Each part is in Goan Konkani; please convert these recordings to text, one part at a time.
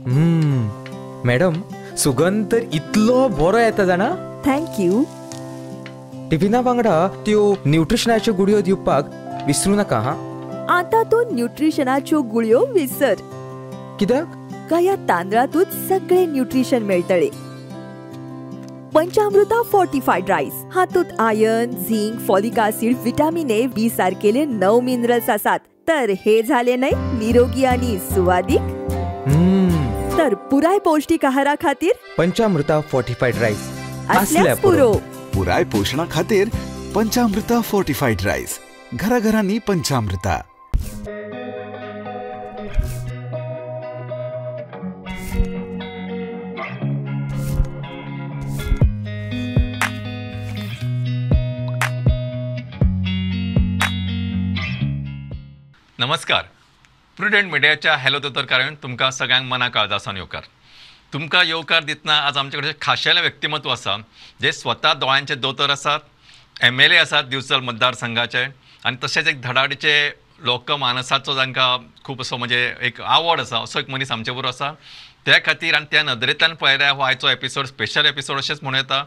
मॅडम, सुगंध तर इतलो बरो येता जाणा. Thank you. टिफिना वांगडा त्यो न्यूट्रिशनाच्यो गुळयो दिवपाक विसरू नाका. हा, आता तूं न्यूट्रिशनाच्यो गुळयो विसर. कित्याक? काया तांदळातूच सगळे न्यूट्रिशन मेळटले. पंचामृता फोर्टिफाईड राईस हातूंत iron, zinc, folic acid, vitamin A, B सारकेले 9 minerals आसात. तर हे झाले न्हय निरोगी आणि सुवादीक. तर पुराय पौष्टिक आहारा खातीर पंचामृता फोर्टिफाईड राईस असल्यास पुरो. पुराय पोषणा खातीर पंचामृता फोर्टिफाईड राईस, घराघरांनी पंचामृता. नमस्कार, प्रुडंट मिडियाच्या हॅलो दोतोर कार्यावळीन तुमकां सगळ्यांक मना काळजासान येवकार. तुमकां येवकार दितना आज आमचे कडेन खाशेलें व्यक्तिमत्व आसा, जे स्वता दोळ्यांचे दोतोर आसात, MLA आसात दिवचल मतदारसंघाचे, आनी तशेंच एक धडाडीचे लोकमानसाचो तांकां खूब असो म्हणजे एक आवड आसा, असो एक मनीस आमचे बरोबर आसा. त्या खातीर आनी त्या नदरेंतल्यान पळयल्यार हो आयचो एपिसोड स्पेशल एपिसोड अशेंच म्हणूं येता.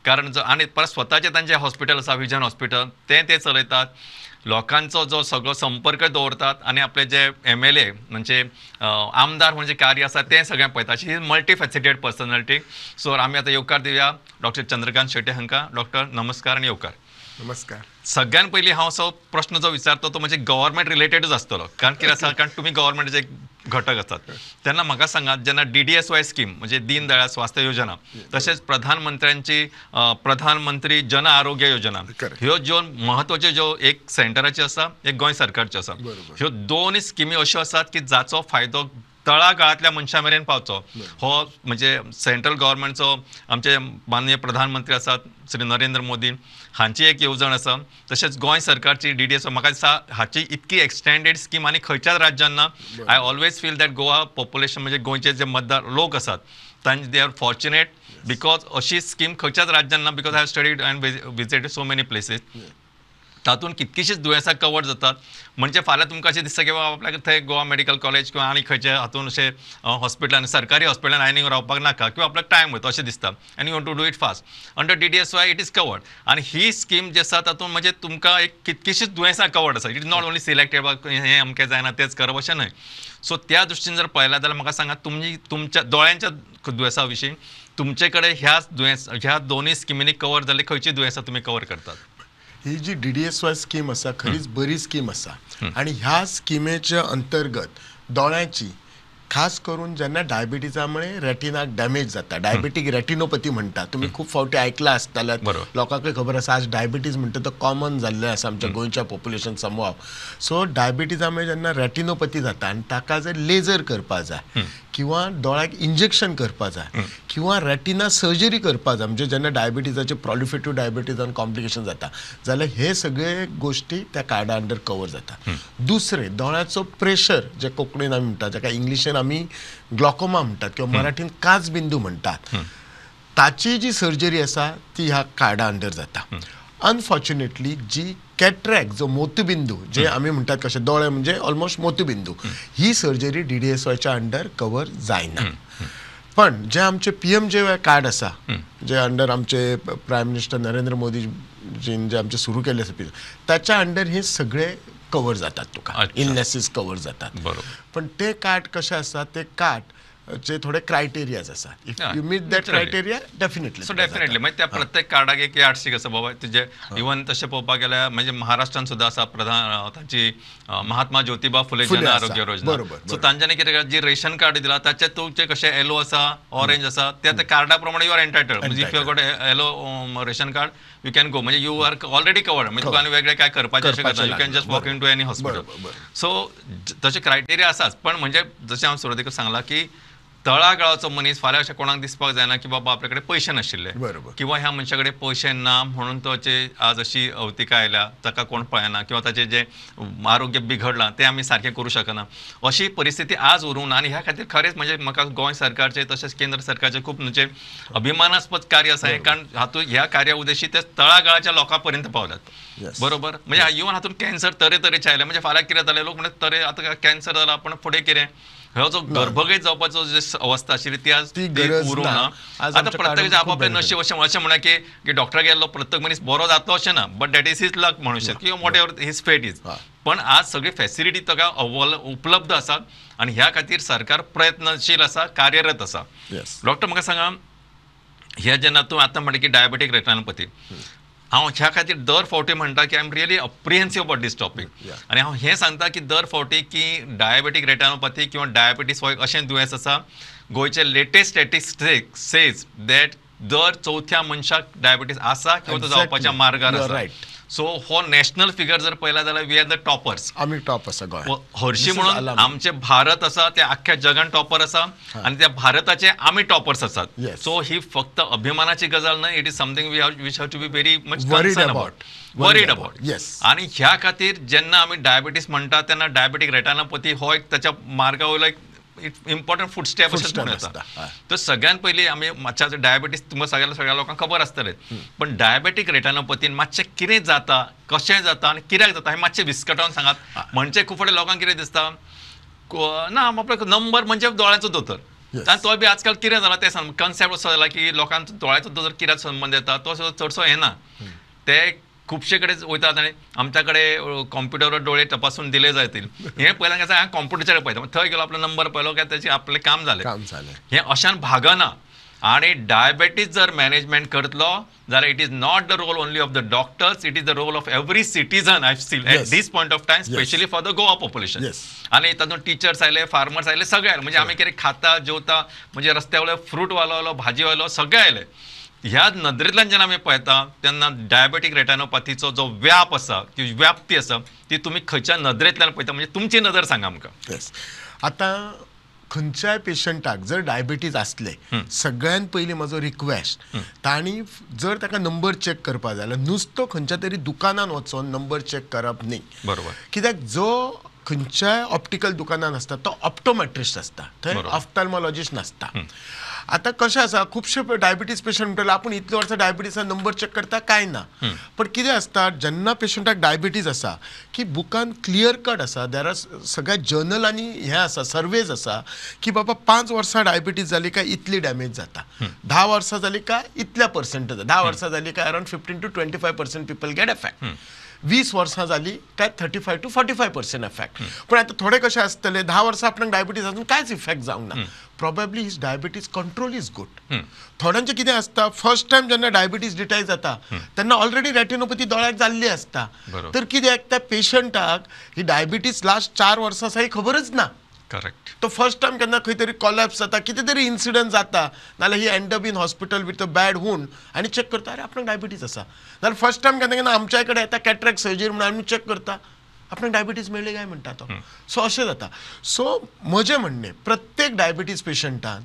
कारण जो आनी परत स्वताचें तांचें हॉस्पिटल आसा, विजन हॉस्पिटल, तें ते चलयतात, लोकांचो जो सगळो संपर्क दवरतात आनी आपले जे MLA म्हणजे आमदार म्हणजे कार्य आसा तें सगळें पळयतात. अशी ही मल्टीफॅसिटेड पर्सनॅलिटी. सो आमी आतां येवकार दिवया डॉक्टर चंद्रकांत शेट्ये हांकां. डॉक्टर नमस्कार आनी येवकार. नमस्कार. सगळ्यान पयलीं हांव असो प्रश्न जो विचारतो तो म्हणजे गव्हर्मेंट रिलेटेडूच आसतलो, कारण कितें आसा, कारण तुमी गव्हर्मेंटाचे एक घटक आसात. तेन्ना म्हाका सांगात, जेन्ना DDSY scheme म्हणजे दीन दयाळ स्वास्थ्य योजना, तशेंच प्रधानमंत्र्यांची प्रधानमंत्री जन आरोग्य योजना, ह्यो ज्यो म्हत्वाच्यो ज्यो एक सेंटराच्यो आसा, एक गोंय सरकारच्यो आसा, ह्यो दोन स्किमी अश्यो आसात की जाचो फायदो तळागाळांतल्या मनशां मेरेन पावचो. हो म्हणजे सेंट्रल गव्हर्मेंटचो आमचे माननीय प्रधानमंत्री आसात श्री नरेंद्र मोदी हांची एक येवजण आसा, तशेंच गोंय सरकारची DDS. म्हाका दिसता हाची इतकी एक्सटेंडेड स्कीम आनी खंयच्याच राज्यान ना. I always feel that Goa population म्हणजे गोंयचे जे मतदार लोक आसात तांचे they are fortunate, because अशी स्कीम खंयच्याच राज्यान ना. Because I have studied and visited so many places. तातूंत कितकीशीच दुयेंसां कवर जातात. म्हणजे फाल्यां तुमकां अशें दिसता की बाबा आपल्याक थंय गोवा मेडिकल कॉलेज किंवा आनी खंयचे हातून अशें हॉस्पिटलान, सरकारी हॉस्पिटलान आनी रावपाक नाका किंवा आपल्याक टायम वयता अशें दिसता, आनी you want to do it fast. Under DDSY it is covered. आनी ही स्कीम जी आसा तातूंत म्हणजे तुमकां एक कितकीशीच दुयेंसां कवर्ड आसा. It is not only selected, हें अमकें जायना तेंच करप अशें न्हय. सो त्या दृश्टीन जर पळयलां जाल्यार म्हाका सांगा, तुमी तुमच्या दोळ्यांच्या दुयेंसा विशीं तुमचे कडेन ह्या दुयेंस ह्या दोनूय स्किमींनी कवर जाल्ली खंयची दुयेंसां तुमी कवर करतात? ही जी DDSY scheme आसा खरीच बरी स्कीम आसा, आनी ह्या स्किमेच्या अंतर्गत दोळ्यांची खास करून जेन्ना डायबिटीजामुळे रेटिनाक डॅमेज जाता, डायबिटीक रेटिनोपॅथी म्हणटा, तुमी खूब फावटी आयकलां आसतलें, लोकांकय खबर आसा. आज डायबिटीज म्हणटा तो कॉमन जाल्लें आसा आमच्या गोंयच्या पॉप्युलेशन समूहाक. सो डायबिटीजामुळे जेन्ना रेटिनोपॅथी जाता आनी ताका जर लेजर करपा जाय किंवा दोळ्याक इंजेक्शन करपा जाय किंवा रेटिना सर्जरी करपा जाय, म्हणजे जेन्ना डायबिटीजाचे प्रॉलिफेटिव्ह डायबिटीजान कॉम्प्लिकेशन जाता जाल्यार हे सगळे गोश्टी त्या कार्डा अंडर कवर जाता. दुसरें, दोळ्याचो प्रेशर जे कोंकणीन आमी म्हणटा, जाका इंग्लिशीन आमी ग्लॉकोमा म्हणटात किंवा मराठीन काचबिंदू म्हणटात, ताची जी सर्जरी आसा ती ह्या कार्डा अंडर जाता. अनफॉर्च्युनेटली जी कॅट्रॅक्ट, जो मोतीबिंदू जे आमी म्हणटात, कशे दोळे म्हणजे ऑलमोस्ट मोतीबिंदू, ही सर्जरी DDSYच्या अंडर कवर जायना. पण जे आमचे PMJY card आसा, जे अंडर आमचे प्रायम मिनिस्टर नरेंद्र मोदीजीन जे आमचे सुरू केल्ले आसा, ताच्या अंडर हे सगळे कवर जातात, तुका इलनेसीस कवर जातात. पण ते कार्ड कशें आसा, ते कार्ड चे थोडे क्रायटेरियाज आसा. If you meet that criteria definitely. So definitely म्हणजे त्या प्रत्येक कार्डाक एक आठशी आसा बाबा तुजे. इवन तशें पळोवपाक गेल्यार म्हणजे महाराष्ट्रान सुद्दां आसा प्रधान तांची महात्मा ज्योतिबा फुले जन आरोग्य योजना. सो तांच्यांनी कितें जी रेशन कार्ड दिला ताचे तुमचे कशें येलो आसा, ऑरेंज आसा, त्या कार्डा प्रमाणे you are entitled. म्हणजे if you got yellow ration card you can go, म्हणजे you are already covered. म्हणजे तुका आनी वेगळें काय करपाचें अशें करता, you can just walk in to any hospital. So तशें क्रायटेरिया आसाच. पण म्हणजे जशें हांव सुरवातीक सांगलां की तळागाळाचो मनीस फाल्यां अशें कोणाक दिसपाक जायना की बाबा आपल्या कडेन पयशे नाशिल्ले किंवा ह्या मनशा कडेन पयशे ना म्हणून तो आज अशी अवतिकाय आयल्या, ताका कोण पळयना किंवा ताचें जें आरोग्य बिघडलां तें आमी सारकें करूं शकना, अशी परिस्थिती आज उरूंक ना. आनी ह्या खातीर खरेंच म्हणजे म्हाका गोंय सरकारचें तशेंच केंद्र सरकारचें खूब म्हणजे अभिमानास्पद कार्य आसा, कारण हातूंत ह्या कार्या उद्देशी ते तळागाळाच्या लोकां पर्यंत पावल्यात. बरोबर, म्हणजे इवन हातूंत कॅन्सर तरेतरेचे आयले, म्हणजे फाल्यां कितें जालें लोक म्हणटा तरे आतां कॅन्सर जाला पण फुडें कितें, हो जो गर्भगत जावपाचो जे अवस्था आशिल्ली ती आज उरूंक ना. आतां प्रत्येकाचें आपापलें नशीब अशें अशें म्हणा की डॉक्टर गेल्लो प्रत्येक मनीस बरो जातलो अशें ना, but that is his luck म्हणू शकता किंवा whatever his fate is. पण आज सगळी फॅसिलिटी ताका उपलब्ध आसात आनी ह्या खातीर सरकार प्रयत्नशील आसा, कार्यरत आसा. डॉक्टर म्हाका सांगा, हे जेन्ना तूं आतां म्हणटा की डायबेटीक रेटिनोपॅथी, हांव ह्या खातीर दर फावटी म्हणटा की I am really apprehensive about this topic. आनी हांव हें सांगता की दर फावटी की डायबेटीक रेटिनोपॅथी किंवा डायबेटीस हो एक अशें दुयेंस आसा, गोंयचे लेटेस्ट स्टॅटिस्टिक्स सेज that दर चवथ्या मनशाक डायबेटीस आसा किंवा तो जावपाच्या मार्गार आसा. सो हो नॅशनल फिगर जर पळयला जाल्यार we are the toppers, आमी टॉप आसा गोंय. हरशी म्हणून आमचे भारत आसा ते आख्ख्या जगान टॉपर आसा आनी त्या भारताचे आमी टॉपर्स आसात. सो ही फक्त अभिमानाची गजाल न्हय, it is something we have to be very much concern about, worried about. आनी ह्या खातीर जेन्ना आमी डायबेटीस म्हणटा तेन्ना डायबेटीक रेटिनोपॅथी हो एक ताच्या मार्गा वयलो एक इम्पॉर्टंट फुटस्टेप अशें म्हणूं येता. तर सगळ्यात पयलीं आमी मातशें डायबेटीस तुमकां सगळ्या लोकांक खबर आसतलें, पण डायबेटीक रेटिनोपॅथीन मातशें कितें जाता, कशें जाता आनी कित्याक जाता हें मातशें विस्कटावन सांगात. म्हणजे खूब फावटी लोकांक कितें दिसता ना आपलो नंबर म्हणजे दोळ्यांचो दोतोर, आनी तो बी आजकाल कितें जाला तें सांग, कन्सेप्ट असो जाला की लोकांचो दोळ्याचो दोतोर कित्याक संबंद येता तो चडसो येना. ते खुबशे कडेन वयतात आनी आमच्या कडेन कॉम्प्युटरवर डोळे तपासून दिले जातील हें पयल्यान कशें हांवें कॉम्प्युटराचेर पळयता, थंय गेलो आपलो नंबर पळयलो काय तेचें आपलें काम जालें, हें अशान भागना. आनी डायबेटीस जर मॅनेजमेंट करतलो जाल्यार it is not the role only of the doctors, it is the role of every citizen I feel at this point of time, specially for the Goa population. आनी तातूंत टिचर्स आयले, फार्मर्स आयले, सगळे आयले. म्हणजे आमी कितें खाता जेवता, म्हणजे रस्त्या वयलो फ्रूट वालो, भाजी वालो सगळे आयले. ह्या नदरेंतल्यान जेन्ना आमी पळयता तेन्ना डायबेटीक रेटिनोपॅथीचो जो व्याप आसा, ती व्याप्ती आसा, ती तुमी खंयच्या नदरेंतल्यान पळयता, म्हणजे तुमची नदर सांगा आमकां. येस, आतां खंयच्याय पेशंटाक जर डायबेटीज आसले सगळ्यात पयलीं म्हजो रिक्वेस्ट, तांणी जर ताका नंबर चॅक करपा जाल्यार नुस्तो खंयच्या तरी दुकानान वचोन नंबर चॅक करप न्ही. बरोबर. कित्याक जो खंयच्याय ऑप्टिकल दुकानान आसता तो ऑप्टोमेट्रिस्ट आसता, थंय ऑफ्थाल्मोलॉजिस्ट नासता. आतां कशें आसा, खुबशे डायबिटीज पेशंट म्हणटले आपूण इतले वर्सां डायबिटीसा नंबर चॅक करता काय ना, पण कितें आसता जेन्ना पेशंटाक डायबिटीज आसा की बुकान क्लियर कट आसा, there are सगळ्या जर्नलांनी हें आसा, सर्वेज आसा की बाबा 5 वर्सां डायबिटीज जाली काय इतली डॅमेज जाता, 10 वर्सां जाली काय इतल्या पर्संट जाता, 10 वर्सां जाली काय around 15 to 25% people get effect, 20 वर्सां जाली काय 35 to 45% effect. पूण आतां थोडे कशें आसतले 10 वर्सां आपणाक डायबिटीज आसून कांयच इफेक्ट जावंक ना, probably his diabetes control is good. थोड्यांचें कितें आसता, फर्स्ट टायम जेन्ना डायबिटीज डिटेक्ट जाता तेन्ना ऑलरेडी रेटिनोपॅथी दोळ्याक जाल्ली आसता, तर कित्याक त्या पेशंटाक ही डायबिटीज लास्ट 4 वर्सां आसा ही खबरच ना. करेक्ट. तो फर्स्ट टायम केन्ना खंय तरी कॉलॅप्स जाता, कितें तरी इन्सिडंट जाता, नाल्यार he end up in hospital with a bad wound आनी चॅक करता अरे आपणाक डायबिटीज आसा. नाल्यार फर्स्ट टायम केन्ना केन्ना आमच्या कडेन येता कॅटरेक्ट सर्जरी म्हणून आमी चॅक करता आपणाक डायबिटीज मेळ्ळी काय म्हणटा तो. सो अशें जाता. सो म्हजें म्हणणें प्रत्येक डायबिटीज पेशंटान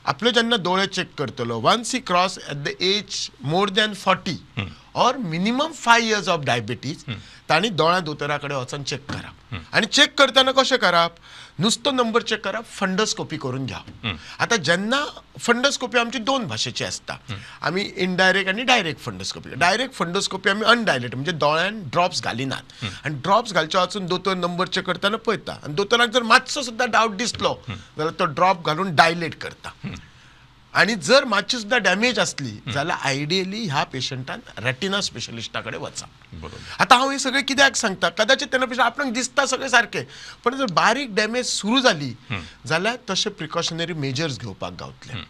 आपले जेन्ना दोळे चॅक करतलो, once he cross at the age more than 40 or minimum 5 years of diabetes, तांणी दोळ्या दोतोरा कडेन वचोन चॅक करप. आनी चॅक करतना कशें करप, नुस्तो नंबर चॅक करप, फंडोस्कोपी करून घेवप. आतां जेन्ना फंडोस्कोपी आमची 2 भाशेची आसता, आमी इनडायरेक्ट आनी डायरेक्ट फंडोस्कोपी. डायरेक्ट फंडोस्कोपी आमी अनडायलेट म्हणजे दोळ्यान ड्रॉप्स घालिनात, आनी ड्रॉप्स घालचे वाचून दोतोर नंबर चॅक करतना पळयता आनी दोतोराक जर मातसो सुद्दां डावट दिसलो जाल्यार तो ड्रॉप घालून डायलेट करता. आनी जर मातशी सुद्दां डॅमेज आसली जाल्यार आयडियली ह्या पेशंटान रेटिना स्पेशलिस्टा कडेन वचप. आतां हांव हें सगळें कित्याक सांगता, कदाचित तेन्ना पेशंट आपणाक दिसता सगळें सारकें, पण जर बारीक डॅमेज सुरू जाली जाल्यार तशे प्रिकॉशनरी मेजर्स घेवपाक गावतले.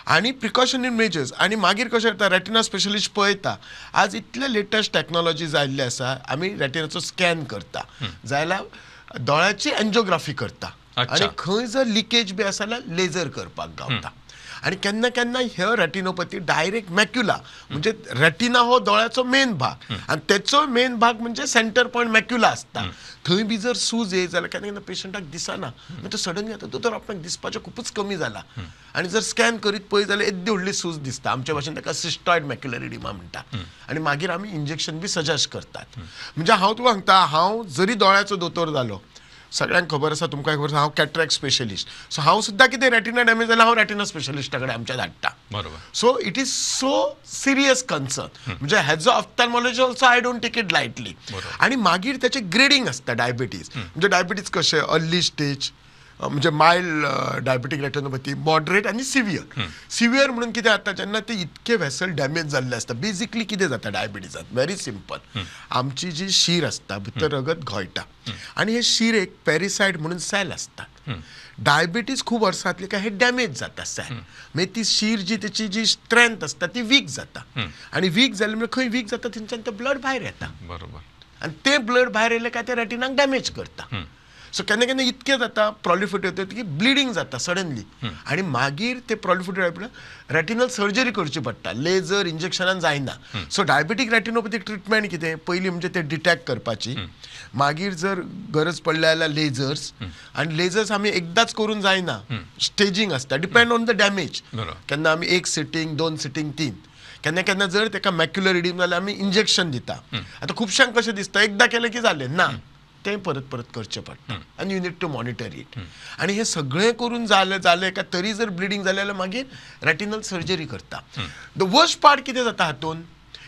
आनी प्रिकॉशनरी मेजर्स आनी मागीर कशें जाता, रेटिना स्पेशलिस्ट पळयता, आज इतले लेटस्ट टॅक्नोलॉजीज आयिल्ले आसा, आमी रेटिनाचो स्कॅन करता जाल्यार दोळ्याची एन्जियोग्राफी करता आनी खंय जर लिकेज बी आसा जाल्यार लेजर करपाक गावता. आनी केन्ना केन्ना हे रेटिनोपॅथी डायरेक्ट मॅक्युला म्हणजे रेटिना हो दोळ्याचो मेन भाग आनी तेचो मेन भाग म्हणजे सेंटर पॉयंट मॅक्युला आसता, थंय बी जर सूज येत जाल्यार केन्ना केन्ना पेशंटाक दिसना, मागीर तो सडनली जाता दोतोर आपणाक दिसपाचें खुबूच कमी जाला, आनी जर स्कॅन करीत पळयत जाल्यार येद्दी व्हडली सूज दिसता, आमच्या भाशेन ताका सिस्टॉयड मॅक्युलर इडिमा म्हणटा, आनी मागीर आमी इंजेक्शन बी सजेस्ट करतात. म्हणजे हांव तुका सांगता, हांव जरी दोळ्याचो दोतोर जालो, सगळ्यांक खबर आसा, तुमकां खबर आसा हांव कॅटरेक्ट स्पेशलिस्ट, सो हांव सुद्दां कितें रेटिना डॅमेज जाल्यार हांव रेटिना स्पेशलिस्टा कडेन आमच्या धाडटा. बरोबर. So it is so serious concern, म्हणजे as a ophthalmologist also I don't take it lightly. आनी मागीर तेचें ग्रेडींग आसता डायबिटीज, म्हणजे डायबिटीज कशें अर्ली स्टेज, म्हणजे मायल्ड डायबेटीक रेटिनोपॅथी, मॉडरेट आनी सिवियर. सिवियर म्हणून कितें जाता जेन्ना ते इतके वेसल डॅमेज जाल्ले आसता. बेजिकली कितें जाता डायबिटीजान, व्हेरी सिंपल, आमची जी शीर आसता भितर रगत घोळटा आनी हे शिरेक पेरिसायड म्हणून सेल आसतात. डायबिटीज खूब वर्सांतली काय हे डॅमेज जाता सेल, मागीर ती शीर जी तेची जी स्ट्रेंथ आसता ती वीक जाता आनी वीक जाली म्हणजे खंय वीक जाता थंयच्यान तें ब्लड भायर येता. बरोबर. आनी तें ब्लड भायर येयलें काय तें रेटिनाक डॅमेज करता. सो केन्ना केन्ना इतकें जाता प्रोलिफरेट की ब्लिडींग जाता सडनली आनी मागीर ते प्रोलिफरेट रेटिनल सर्जरी करची पडटा, लेजर इंजेक्शनान जायना. सो डायबेटीक रेटिनोपॅथी ट्रिटमेंट कितें, पयलीं म्हणजे ते डिटेक्ट करपाची, मागीर जर गरज पडली जाल्यार लेजर्स, आनी लेजर्स आमी एकदांच करून जायना, स्टेजींग आसता, डिपेंड ऑन the damage. केन्ना आमी एक सिटींग, 2 सिटींग, 3, केन्ना केन्ना जर ताका मॅक्युलर इडीम जाल्यार आमी इंजेक्शन दिता. आतां खुबश्यांक कशें दिसता एकदां केलें की जालें, ना, तें परत परत करचें पडटा आनी you need to monitor it. आनी हें सगळें करून जालें जालें काय तरी जर ब्लिडींग जालें जाल्यार मागीर रेटिनल सर्जरी करता. The worst part कितें जाता हातून,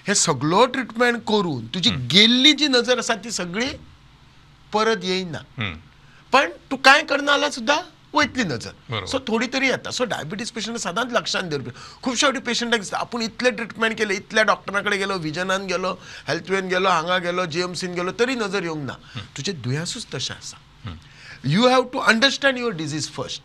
हें सगळो ट्रिटमेंट करून तुजी गेल्ली जी नजर आसा ती सगळी परत येयना, पण तूं कांय करना जाल्यार सुद्दां वयतली नजर, सो थोडी तरी येता. सो डायबिटीज पेशंट सदांच लक्षांत दवरपी. खुबशे फावटी पेशंटाक दिसता आपूण इतलें ट्रिटमेंट केलें, इतल्या डॉक्टरा कडेन गेलो, विजनान गेलो, हेल्थवेन गेलो, हांगा गेलो, जीएमसीन गेलो, तरी नजर येवंक ना. तुजें दुयेंसूच तशें आसा. You have to understand your disease first.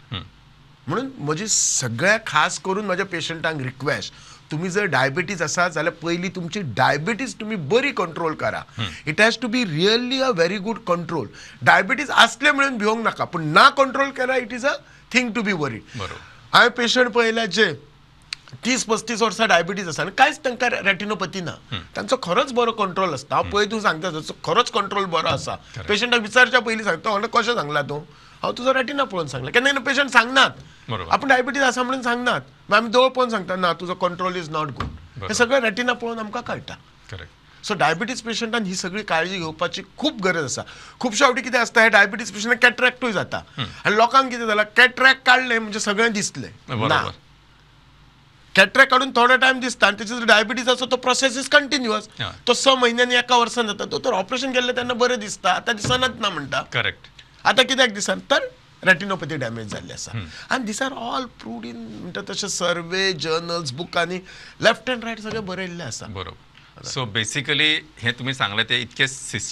म्हणून म्हजी सगळ्या खास करून म्हज्या पेशंटांक रिक्वेस्ट, तुम्ही जर डायबिटीज आसा जाल्यार पयलीं तुमची डायबिटीज तुमी बरी कंट्रोल करा. It has to be really a very good control. Diabetes आसले म्हणून भिवंक नाका, पूण ना कंट्रोल केला it is a thing to be worried. हांवें पेशंट पळयल्या जे 30-35 वर्सां डायबिटीज आसा आनी कांयच तांकां रेटिनोपॅथी ना, तांचो खरोच बरो कंट्रोल आसता. हांव पळय तूं सांगता ताचो खरोच कंट्रोल बरो आसा. पेशंटाक विचारच्या पयलीं सांगता, हांवें कशें सांगलां तूं, हांव तुजो रेटिना पळोवन सांगला. केन्ना केन्ना पेशंट सांगनात आपूण डायबिटीज आसा म्हणून सांगनात, मागीर आमी दोळ पळोवन सांगता ना तुजो कंट्रोल is not good. हें सगळें रेटिना पळोवन आमकां कळटा. सो डायबिटीज पेशंटान ही सगळी काळजी घेवपाची खूब गरज आसा. खुबशे फावटी कितें आसता, हे डायबिटीज पेशंटाक कॅट्रॅक्टूय जाता आनी लोकांक कितें जालां, कॅट्रॅक्ट काडलें म्हणजे सगळें दिसलें ना. कॅट्रॅक्ट काडून थोडो टायम दिसता आनी तेचो डायबिटीज आसा तो प्रोसेस is continuous, तो 6 म्हयन्यांनी 1 वर्सान जाता. तो तर ऑपरेशन केल्लें तेन्ना बरें दिसता, आतां दिसनात ना म्हणटा. करेक्ट. आतां कित्याक दिसना तर रेटिनोपॅथी डॅमेज जाल्ली आसा. आनी these are all proved in म्हणटा तशें सर्वे, जर्नल्स, बुकांनी लेफ्ट एंड रायट सगळें बरयल्लें आसा. बरोबर. सो बेसिकली हे तुम्ही सांगले ते इतके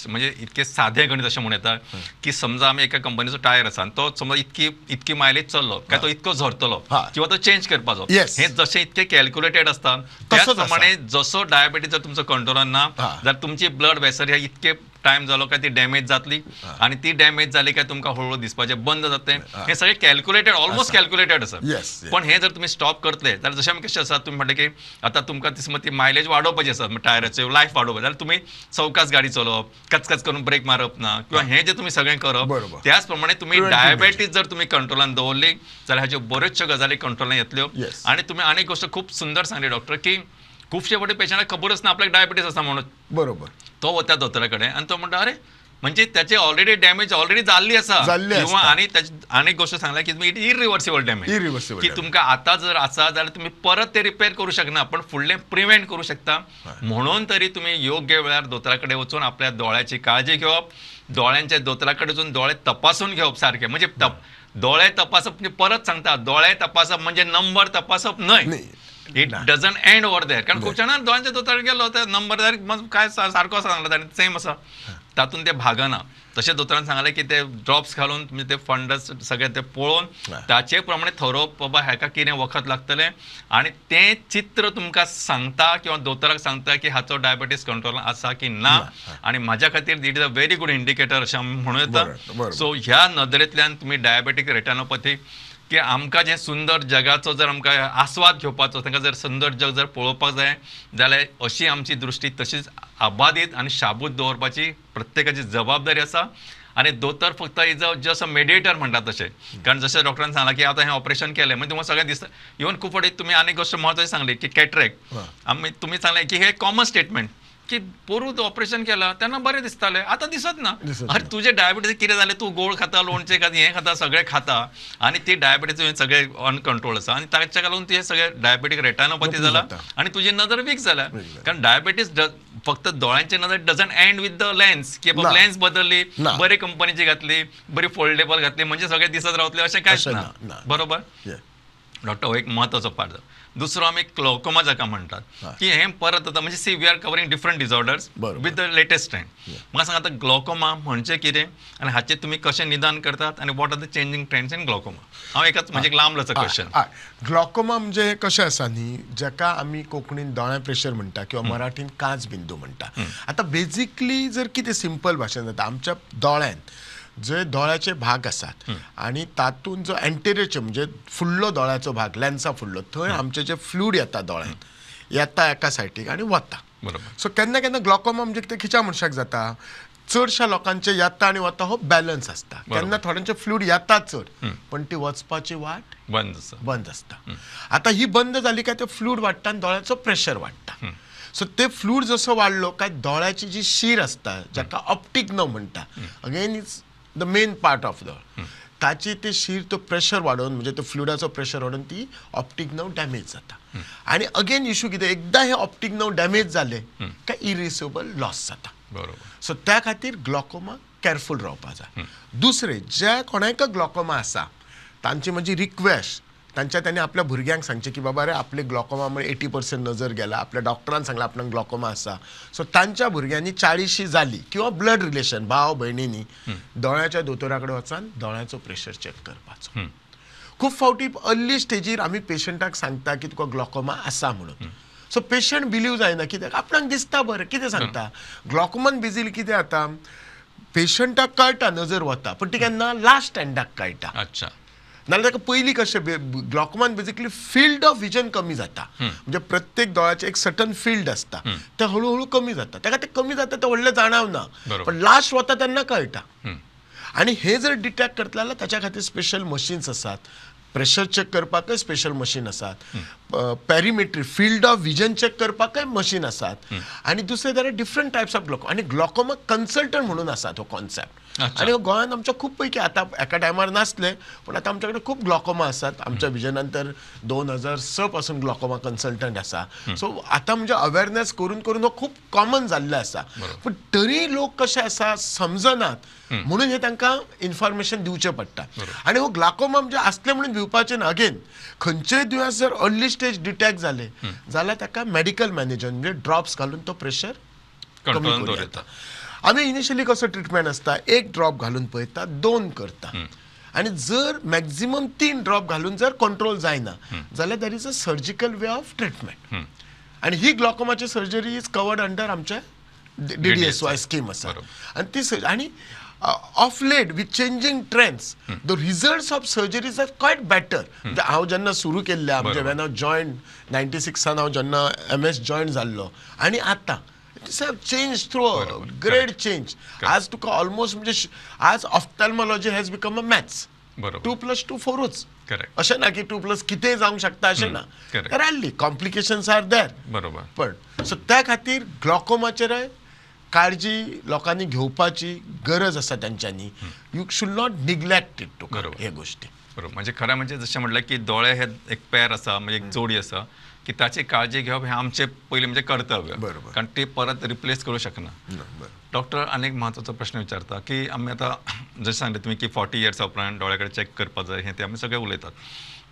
म्हणजे इतके साधे गणित अशें म्हणूं येता की समजा आमी एका कंपनीचो टायर आसा आनी तो समजा इतकी इतकी मायलेज चल्लो काय तो इतको झरतलो किंवा तो चेंज करपाचो, हे जशें इतके कॅल्क्युलेटेड आसता त्याच प्रमाणे जसो डायबिटीज जर तुमचो कंट्रोलान ना जाल्यार तुमची ब्लड वेसल ह्या इतके टायम जालो काय ती डॅमेज जातली आनी ती डॅमेज जाली काय तुमकां हळूहळू दिसपाचें बंद जातलें. हे सगळें कॅल्क्युलेटेड, ऑलमोस्ट कॅल्क्युलेटेड आसा. पण हे जर तुमी स्टॉप करतले जाल्यार जशें आमी कशें आसा, तुमी म्हणलें की आतां तुमकां ती मायलेज वाडोवपाची आसा, टायराचे लायफ वाडोवपाची, जाल्यार तुमी चवकास गाडी चलोवप, कचकच करून ब्रेक मारप ना, किंवा हे जे तुमी सगळें करप, त्याच प्रमाणे तुमी डायबेटीज जर तुमी कंट्रोलान दवरली जाल्यार हाज्यो बऱ्योचश्यो गजाली कंट्रोलान येतल्यो. आनी तुमी आनी एक गोश्ट खूब सुंदर सांगली डॉक्टर की खुबशे फावटी पेशंटाक खबरच ना आपल्याक डायबिटीज आसा म्हणून. बरोबर. तो वता दोतोरा कडेन आनी तो म्हणटा अरे म्हणजे त्याचे ऑलरेडी डॅमेज ऑलरेडी जाल्ली आसा. किंवा आनी आनी गोश्ट सांगल्या की it irreversible damage, की तुमकां आतां जर आसा जाल्यार तुमी परत ते रिपेर करूं शकना, पण फुडलें प्रिवेंट करूं शकता. म्हणून तरी तुमी योग्य वेळार दोतोरा कडेन वचून आपल्या दोळ्याची काळजी घेवप, दोळ्यांच्या दोतोरा कडेन वचून दोळे तपासून घेवप सारके. म्हणजे दोळे तपासप म्हणजे परत सांगता, दोळे तपासप म्हणजे नंबर तपासप न्हय. It doesn't end over there. कारण खूब जाणां दोळ्यांच्या दोतोरा गेलो ते नंबर काय सारको आसा सांगला ताणें, सेम आसा, तातूंत ते भागना. तशें दोतोरान सांगलें की ते ड्रॉप्स घालून तुमी ते फंडस सगळे ते पळोवन ताचे प्रमाणे थरोवप बाबा हाका कितें वखद लागतलें आनी तें चित्र तुमकां सांगता किंवा दोतोराक सांगता की हाचो डायबिटीज कंट्रोल आसा की ना. आनी म्हाज्या खातीर it is a very good indicator अशें आमी म्हणूं येता. सो ह्या नदरेंतल्यान तुमी डायबेटीक रेटिनोपॅथी की आमकां जें सुंदर जगाचो जर आमकां आस्वाद घेवपाचो, तांकां जर सुंदर जग जर पळोवपाक जाय जाल्यार अशी आमची दृश्टी तशीच अबाधीत आनी शाबूत दवरपाची प्रत्येकाची जबाबदारी आसा. आनी दोतोर फक्त is a just a mediator म्हणटा तशें, कारण जशें डॉक्टरान सांगलां की आतां हें ऑपरेशन केलें मागीर तुमकां सगळें दिसता. इवन खूब फावटी तुमी आनी गोश्ट म्हत्वाची सांगली की कॅट्रॅक्ट, आमी तुमी सांगलें की हें कॉमन स्टेटमेंट की पोरूं ऑपरेशन केलां तेन्ना बरें दिसतालें आतां दिसत ना. अरे तुजें डायबिटीज कितें जालें, तूं गोड खाता, लोणचें खाता, हें खाता, सगळें खाता आनी ती डायबिटीज सगळें अनकंट्रोल आसा आनी ताच्या लागून तुजें सगळें डायबेटीक रेटिनोपॅथी जाला आनी तुजी नदर वीक जाल्या. कारण डायबिटीज फक्त दोळ्यांचे नजर doesn't end with the lens की बाबा लेन्स बदलली, बरी कंपनीची घातली, बरी फोल्डेबल घातली म्हणजे सगळे दिसत रावतले अशें कांयच ना. बरोबर डॉक्टर, हो एक महत्वाचो पार्ट. दुसरो आमी ग्लॉकोमा जाका म्हणटात की हें परत आतां म्हणजे see we are covering different disorders with the latest trend. म्हाका सांगा आतां ग्लॉकोमा म्हणजे कितें आनी हाचें तुमी कशें निदान करतात आनी what are the changing trends in glaucoma. हांव एकच म्हणजे एक लांब लचक क्वेश्चन. ग्लॉकोमा म्हणजे कशें आसा न्ही, जाका आमी कोंकणीन दोळ्या प्रेशर म्हणटा किंवा मराठीन कांच बिंदू म्हणटा. आतां बेजिकली जर कितें सिंपल भाशेन जाता, आमच्या दोळ्यान जे दोळ्याचे भाग आसात आनी तातूंत जो एंटेरियरचे म्हणजे फुडलो दोळ्याचो भाग, लेन्सा फुडलो, थंय आमचे जे फ्लूड येता दोळ्यान येता एका सायडीक आनी वता. सो केन्ना केन्ना ग्लॉकोमा म्हणजे कितें खंयच्या मनशाक जाता, चडश्या लोकांचे येता आनी वता हो बॅलन्स आसता. केन्ना थोड्यांचे फ्लूड येता चड पण ती वचपाची वाट बंद आसता. आतां ही बंद जाली काय ते फ्लूड वाडटा आनी दोळ्याचो प्रेशर वाडटा. सो ते फ्लूड जसो वाडलो काय दोळ्याची जी शीर आसता जाका ऑप्टीक नर्व म्हणटा, again is the main part of the, ताची ते शीर तो प्रेशर वाडोवन म्हणजे तो फ्लुडाचो प्रेशर वाडोवन ती ऑप्टीक नर्व डॅमेज जाता. आनी अगेन इशू कितें, एकदां हे ऑप्टीक नर्व डॅमेज जाले काय इरिसिबल लॉस जाता. सो त्या खातीर ग्लॉकोमा कॅरफूल रावपा जाय. दुसरें, ज्या कोणाक ग्लॉकोमा आसा तांची म्हणजे रिक्वेस्ट, तांच्या त्यांनी आपल्या भुरग्यांक सांगचें की बाबा रे आपले ग्लॉकोमा मुळे 80% नजर गेला, आपल्या डॉक्टरान सांगलां आपणाक ग्लॉकोमा आसा. सो तांच्या भुरग्यांनी 40 जाली किंवा ब्लड रिलेशन भाव भयणींनी दोळ्याच्या दोतोरा कडेन वचून दोळ्याचो प्रेशर चॅक करपाचो. खूब फावटी अर्ली स्टेजीर आमी पेशंटाक सांगता की तुका ग्लॉकोमा आसा म्हणून. सो पेशंट बिलीव जायना कित्याक आपणाक दिसता बरें, कितें सांगता. ग्लॉकोमान बेजिकली कितें जाता, पेशंटाक कळटा नजर वता पण ती केन्ना लास्ट एंडाक कळटा. अच्छा, नाल्यार ताका पयलीं कशें ग्लॉकोमान बेजिकली फिल्ड ऑफ विजन कमी जाता, म्हणजे प्रत्येक दोळ्याचें एक सर्टन फिल्ड आसता तें हळूहळू कमी जाता. ताका तें कमी जाता तें व्हडलें जाणावना पण लास्ट वता तेन्ना कळटा. आनी हे जर डिटेक्ट करतले जाल्यार ताच्या खातीर स्पेशल मशीन्स आसात, प्रेशर चॅक करपाकय स्पेशल मशीन आसात, perimetry field of vision check करपाकय मशीन आसात. आनी दुसरें जाल्यार डिफरंट टायप्स ऑफ ग्लॉकोमा आनी ग्लॉकोमा कन्सल्टंट म्हणून आसात हो कॉन्सेप्ट. आनी गोंयांत आमच्या खूब पैकी आतां एका टायमार नासले पण आतां आमच्या कडेन खूब ग्लॉकोमा आसात. आमच्या विजनान तर 2006 पासून ग्लॉकोमा कन्सल्टंट आसा. सो आतां म्हणजे अवेरनेस करून करून हो खूब कॉमन जाल्लें आसा, पूण तरी लोक कशे आसा समजनात म्हणून हे तांकां इन्फॉर्मेशन दिवचें पडटा. आनी हो ग्लॉकोमा म्हणजे आसलें म्हणून भिवपाचें ना. अगेन खंयचेय दुयेंस जर अर्ली स्टेज डिटेक्ट जालें जाल्यार ताका मेडिकल मॅनेजमेंट म्हणजे ड्रॉप्स घालून तो प्रेशर कमी करूं येता. आमी इनिशियली कसो ट्रिटमेंट आसता, एक ड्रॉप घालून पळयता, 2 करता आनी जर मॅक्झिमम 3 ड्रॉप घालून जर कंट्रोल जायना जाल्यार there is a surgical way of treatment. आनी ही ग्लॉकोमाची सर्जरी is covered under आमच्या DDSY scheme आसा. आनी ती आनी of late with changing trends the results of surgeries are quite better. म्हणजे हांव जेन्ना सुरू केल्लें म्हणजे when हांव जॉयन 96 हांव जेन्ना MS join जाल्लो आनी आतां it's have change through great change. आज तुका ऑलमोस्ट म्हणजे आज ophthalmology has become a maths. 2 + 2 4च. अशें ना की 2 प्लस कितेंय जावंक शकता अशें ना, रायली कॉम्प्लिकेशन्स are there. बरोबर. पण सो त्या खातीर ग्लॉकोमाचेरय काळजी लोकांनी घेवपाची गरज आसा तेंच्यांनी. You should not neglect it to हे गोष्टी. बरोबर. म्हणजे खरें म्हणजे जशें म्हटलें की दोळे हे एक पेर आसा म्हणजे एक जोडी आसा की ताची काळजी घेवप हें आमचें पयलीं म्हणजे कर्तव्य. बरोबर. कारण ते परत रिप्लेस करूं शकना. डॉक्टर आनी एक म्हत्वाचो प्रश्न विचारता की आमी आतां जशें सांगलें तुमी की 40 इयर्सा उपरांत दोळ्या कडेन चॅक करपाक जाय हें तें आमी सगळें उलयतात,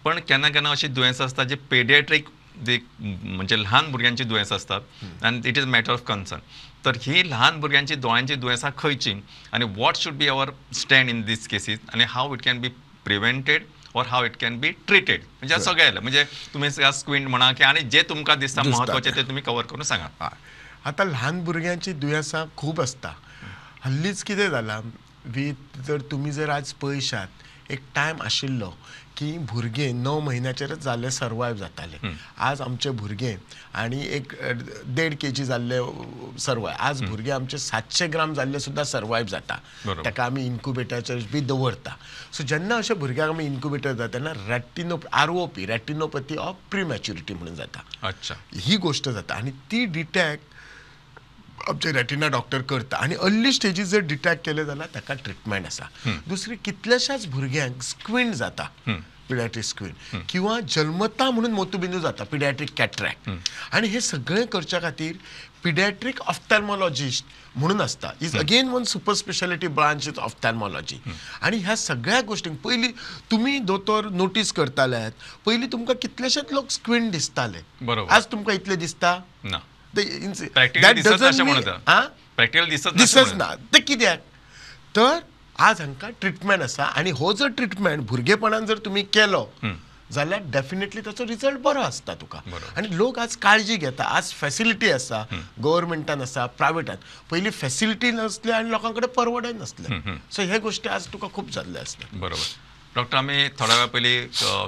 पण केन्ना केन्ना अशीं दुयेंसां आसता जी पेडियाट्रीक म्हणजे ल्हान भुरग्यांची दुयेंसां आसतात आनी it is matter of concern. तर ही ल्हान भुरग्यांची दोळ्यांची दुयेंसां खंयची आनी what should be our stand in these cases आनी how it can be prevented or how it can be treated. म्हणजे सगळें आयलें म्हणजे तुमी स्क्विंट म्हणा की आनी जे तुमकां दिसता म्हत्वाचें तें तुमी कवर करून सांगा. आतां ल्हान भुरग्यांची दुयेंसां खूब आसता. हल्लीच कितें जालां वीथ जर तुमी जर आज पळयशात एक टायम आशिल्लो की भुरगें 9 म्हयन्याचेरच जाल्ले सर्वायव जाताले. आज आमचे भुरगे आनी एक 1.5 kg जाल्ले सर्वायव, आज भुरगे आमचे 700 ग्राम जाल्ले सुद्दां सर्वायव जाता. ताका आमी इन्क्युबेटराचेर बी दवरता. सो जेन्ना अशा भुरग्यांक आमी इन्क्युबेटर जाता तेन्ना ROP retinopathy of prematurity म्हणून जाता. अच्छा, ही गोश्ट जाता आनी ती डिटेक्ट आमचे रेटिना डॉक्टर करता आनी अर्ली स्टेजीस जर डिटेक्ट केले जाल्यार ताका ट्रिटमेंट आसा. दुसरी कितल्याशाच भुरग्यांक स्क्विंट जाता, पिडियाट्रीक स्क्विंट किंवा जल्मता म्हणून मोतीबिंदू जाता पिडियाट्रीक कॅट्रॅक्ट. आनी हे सगळें करच्या खातीर पिडियाट्रीक ऑफ्थॅल्मॉलॉजिस्ट म्हणून आसता, is again one super speciality branch is ophthalmology. आनी ह्या सगळ्या गोश्टींक पयलीं तुमी दोतोर नोटीस करताले, पयलीं तुमकां कितलेशेच लोक स्क्विंट दिसताले, आज तुमकां इतले दिसता ना, दिसच ना. ते कित्याक तर आज हांकां ट्रिटमेंट आसा आनी हो जर ट्रिटमेंट भुरगेपणान जर तुमी केलो जाल्यार डेफिनेटली ताचो रिजल्ट बरो आसता तुका. आनी लोक आज काळजी घेता, आज फॅसिलिटी आसा, गव्हर्मेंटान आसा, प्रायवेटान. पयलीं फॅसिलिटी नासली आनी लोकां कडेन परवडय नासलें. सो हे गोश्टी आज तुका खूब जाल्ले आसले. बरोबर डॉक्टर, आमी थोड्या वेळा पयलीं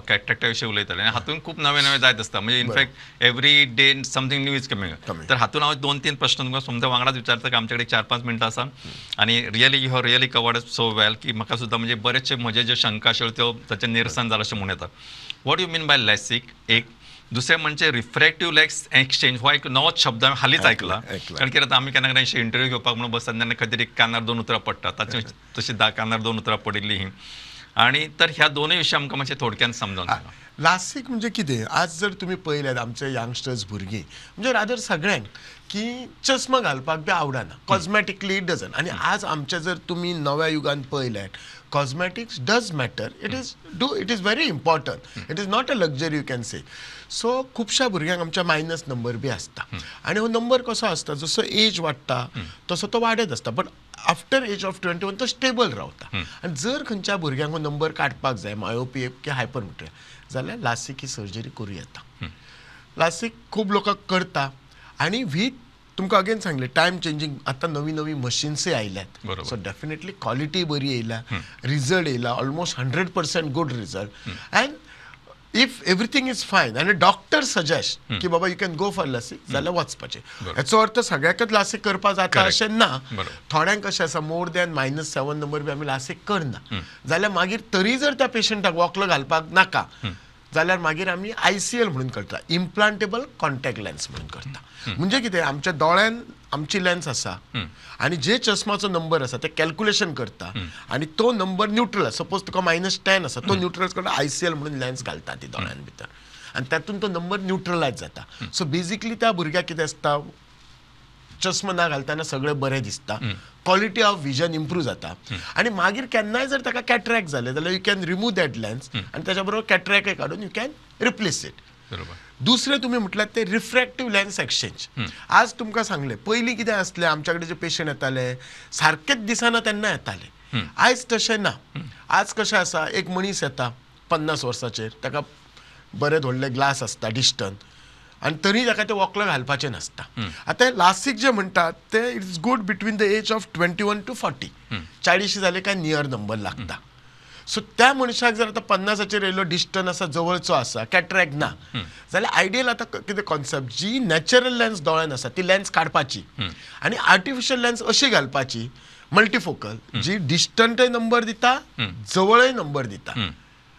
कॅट्रॅक्टा विशीं उलयताले आनी हातूंत खूब नवे नवे जायत आसता, म्हणजे in fact every day something new is coming. तर हातूंत हांव 2-3 प्रश्न तुमकां सोमते वांगडाच विचारता की आमचे कडेन 4-5 मिनटां आसा आनी really you have really covered so well की म्हाका सुद्दां म्हणजे बरेचशे म्हजे ज्यो शंका आशिल्ल्यो त्यो ताचें निरसन जालां अशें म्हणूं येता. What you mean by LASIK एक, दुसरें म्हणजे रिफ्रॅक्टिव्ह लेन्स एक्सचेंज हो एक नवोच शब्द हांवें हालींच आयकला, कारण कितें आतां आमी केन्ना केन्ना अशें इंटरव्यू घेवपाक म्हणून बसतात तेन्ना खंय तरी कानार 2 उतरां पडटा, ताचे तशी कानार 2 उतरां पडिल्लीं ही. आनी तर ह्या दोनूय विशय आमकां मातशें थोडक्यान समजावन सांगा. लासीक म्हणजे कितें, आज जर तुमी पळयल्यात आमचे यंगस्टर्स भुरगीं म्हणजे रादर सगळ्यांक की चश्मा घालपाक बी आवडना, कॉस्मॅटिकली it doesn't. आनी आज आमचे जर तुमी नव्या युगान पळयल्यात cosmetics does matter, it is very important, it is not a luxury you can say. So खुबश्या भुरग्यांक आमच्या मायनस नंबर बी आसता आनी हो नंबर कसो आसता, जसो एज वाडटा तसो तो वाडत आसता, बट आफ्टर एज ऑफ 21 तो स्टेबल रावता. आनी जर खंयच्या भुरग्यांक हो नंबर काडपाक जाय मायोपी किंवा हायपरमेट्रिया जाल्यार लासीक ही सर्जरी करूं येता. लासीक खूब लोकांक करता आनी वीथ तुमकां अगेन सांगलें टायम चेंजींग, आतां नवी नवी मशिन्सूय आयल्यात, सो डेफिनेटली क्वॉलिटी बरी येयला, रिजल्ट येयला, almost 100% good result. And if everything is fine आनी डॉक्टर सजेस्ट की बाबा you can go for LASIK जाल्यार वचपाचें. हेचो अर्थ सगळ्याकच लासीक करपाक जाता अशें ना, थोड्यांक कशें आसा मोर दॅन -7 नंबर बी आमी लासीक करना, जाल्यार मागीर तरी जर त्या पेशंटाक वॉकल घालपाक नाका जाल्यार मागीर आमी ICL म्हणून करता, इम्प्लांटेबल कॉन्टॅक्ट लेन्स म्हणून करता. म्हणजे कितें, आमच्या दोळ्यान आमची लेन्स आसा आनी जे चश्माचो नंबर आसा ते कॅल्क्युलेशन करता आनी तो नंबर न्यूट्रल आसा. सपोज तुका -10 आसा, तो न्यूट्रल करता, ICL म्हणून लेन्स घालता ती दोळ्यान भितर आनी तातूंत तो नंबर न्यूट्रलायज जाता. सो बेजिकली त्या भुरग्याक कितें आसता, चश्मा ना घालतना सगळें बरें दिसता, क्वॉलिटी ऑफ विजन इम्प्रूव जाता. आनी मागीर केन्नाय जर ताका कॅट्रॅक्ट जालें जाल्यार you can remove that lens आनी ताच्या बरोबर कॅट्रॅक्टय काडून you can replace it. दुसरें तुमी म्हटल्यार ते रिफ्रॅक्टिव्ह लेन्स एक्सचेंज. आज तुमकां सांगलें पयलीं कितें आसलें, आमच्या कडेन जे पेशंट येताले सारकेच दिसना तेन्ना येताले, आयज तशें ना. आज कशें आसा, एक मनीस येता 50 वर्साचेर, ताका बरें व्हडले ग्लास आसता डिस्टन्स आनी तरी ताका तें वॉकल घालपाचें नासता. आतां लासीक जे म्हणटात ते it's good between the age of 21 to 40, 40 जाले काय नियर नंबर लागता. सो त्या मनशाक जर आतां 50 येयलो, डिस्टन्स आसा, जवळचो आसा, कॅट्रॅक्ट ना जाल्यार आयडियल आतां कितें कॉन्सेप्ट, जी नॅचरल लेन्स दोळ्यान आसा ती लेन्स काडपाची आनी आर्टिफिशियल लेन्स अशी घालपाची मल्टीफोकल, जी डिस्टंटय नंबर दिता जवळय नंबर दिता.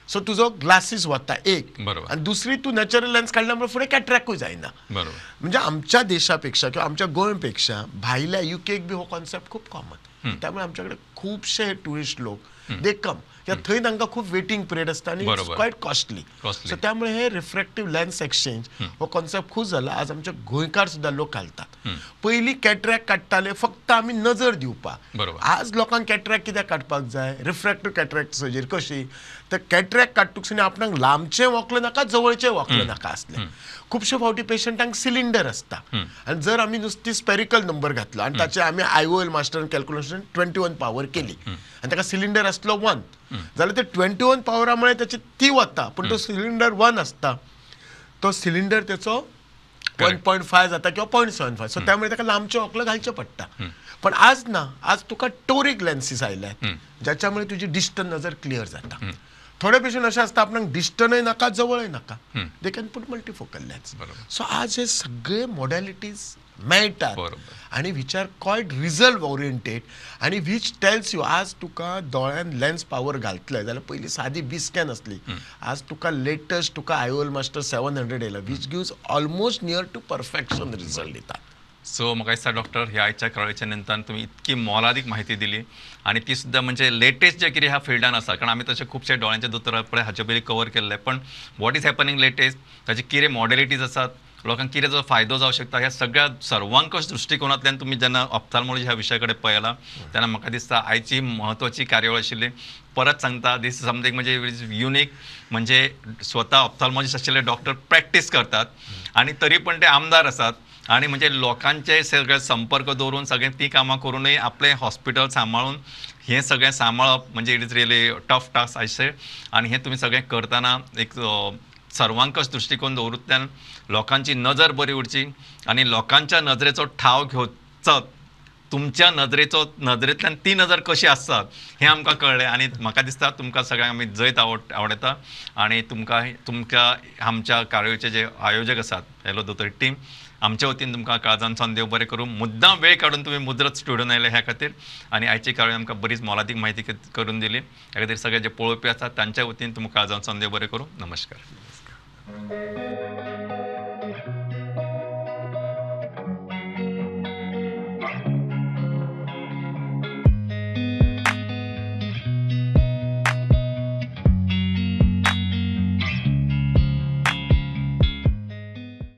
सो तुजो ग्लासीस वता एक, आनी दुसरी तूं नॅचरल लेन्स काडल्या म्हणून फुडें कॅट्रॅक्टूय जायना. म्हणजे आमच्या देशा पेक्षा किंवा आमच्या गोंयपेक्षा भायल्या युकेक बी हो कॉन्सेप्ट खूब कॉमन, त्यामुळे आमच्या कडेन खुबशे ट्युरिस्ट लोक they come, कित्याक थंय तांकां खूब वेटींग पिरियड आसता आनी it's quite costly. सो त्यामुळे हे रिफ्रॅक्टिव्ह लेन्स एक्सचेंज हो कॉन्सेप्ट खूब जाला. आज आमचे गोंयकार सुद्दां लोक घालतात. पयलीं कॅट्रॅक्ट काडटाले फक्त आमी नजर दिवपाक, आज लोकांक कॅट्रॅक्ट कित्याक काडपाक जाय, रिफ्रॅक्टिव्ह कॅट्रॅक्ट सर्जरी कशी, तर कॅट्रॅक्ट काडटकच आपणाक लांबचें वखल नाका जवळचें वखल नाका आसलें. खुबशे फावटी पेशंटांक सिलिंडर आसता आनी जर आमी नुस्ती स्पेरिकल नंबर घातलो आनी ताचे आमी IOL master calculation 21 power केली आनी ताका सिलिंडर आसलो 1 जाल्यार ते 21 पावरा मुळे ताची ती वता, पूण तो सिलिंडर 1 आसता, तो सिलिंडर तेचो 1.5 जाता किंवा 0.75. सो त्यामुळे ताका लांबचें वखल घालचें पडटा. पण आज ना, आज तुका टोरीक लेन्सीस आयल्यात ज्याच्यामुळे तुजी डिस्टन्स नजर क्लियर जाता. थोडे पेशंट अशें आसता आपणाक डिस्टनय नाका जवळय नाका, they can put multifocal lens. So आज हे सगळे मॉडॅलिटीज मेळटात आनी which are quite result oriented आनी which tells you. आज तुका दोळ्यान लेन्स पावर घालतले जाल्यार पयलीं सादी बिस्कॅन आसली, आज तुका लेटस्ट तुका IOL master 700 येयला which gives almost near to perfection result दितात. सो म्हाका दिसता डॉक्टर ह्या आयच्या कार्यावळीच्या निमतान तुमी इतकी मोलादीक म्हायती दिली आनी ती सुद्दां म्हणजे लेटेस्ट जे कितें ह्या फिल्डान आसा, कारण आमी तशे खुबशे दोळ्यांचे दोतोर पळय हाचे पयलीं कवर केल्ले, पण what is happening latest, ताचे कितें मॉडेलिटीज आसात, लोकांक कितें जो फायदो जावं शकता, ह्या सगळ्या सर्वांकश दृश्टिकोनांतल्यान तुमी जेन्ना ऑप्थाल्मोलॉजी ह्या विशया कडेन पळयला तेन्ना म्हाका दिसता आयची म्हत्वाची कार्यावळ आशिल्ली. परत सांगता, दीस is something म्हणजे is unique, म्हणजे स्वता ऑप्थाल्मॉलॉजिस्ट आशिल्ले डॉक्टर प्रॅक्टीस करतात आनी तरी पण ते आमदार आसात आनी म्हणजे लोकांचे सगळे संपर्क दवरून सगळें ती कामां करूनय आपलें हॉस्पिटल सांबाळून हें सगळें सांबाळप म्हणजे it is really tough task Ayse. आनी हें तुमी सगळें करतना एक सर्वांकश दृश्टिकोन दवरूंतल्यान लोकांची नजर बरी उरची आनी लोकांच्या नजरेचो ठाव घेवचो, तुमच्या नजरेचो नजरेंतल्यान ती नजर कशी आसता हें आमकां कळ्ळें आनी म्हाका दिसता तुमकां सगळ्यांक आमी जैत आवडटा आनी तुमकां तुमकां आमच्या कार्यावळीचे जे आयोजक आसात हॅलो दोतोर टीम आमच्या वतीन तुमकां काळजान सावन देव बरें करूं. मुद्दाम वेळ काडून तुमी मुजरत स्टुडियोन आयले ह्या खातीर आनी आयची कार्यावळी आमकां बरीच मोलादीक म्हायती करून दिली ह्या खातीर सगळे जे पळोवपी आसात तांच्या वतीन तुमकां काळजान सावन देव बरें करूं. नमस्कार.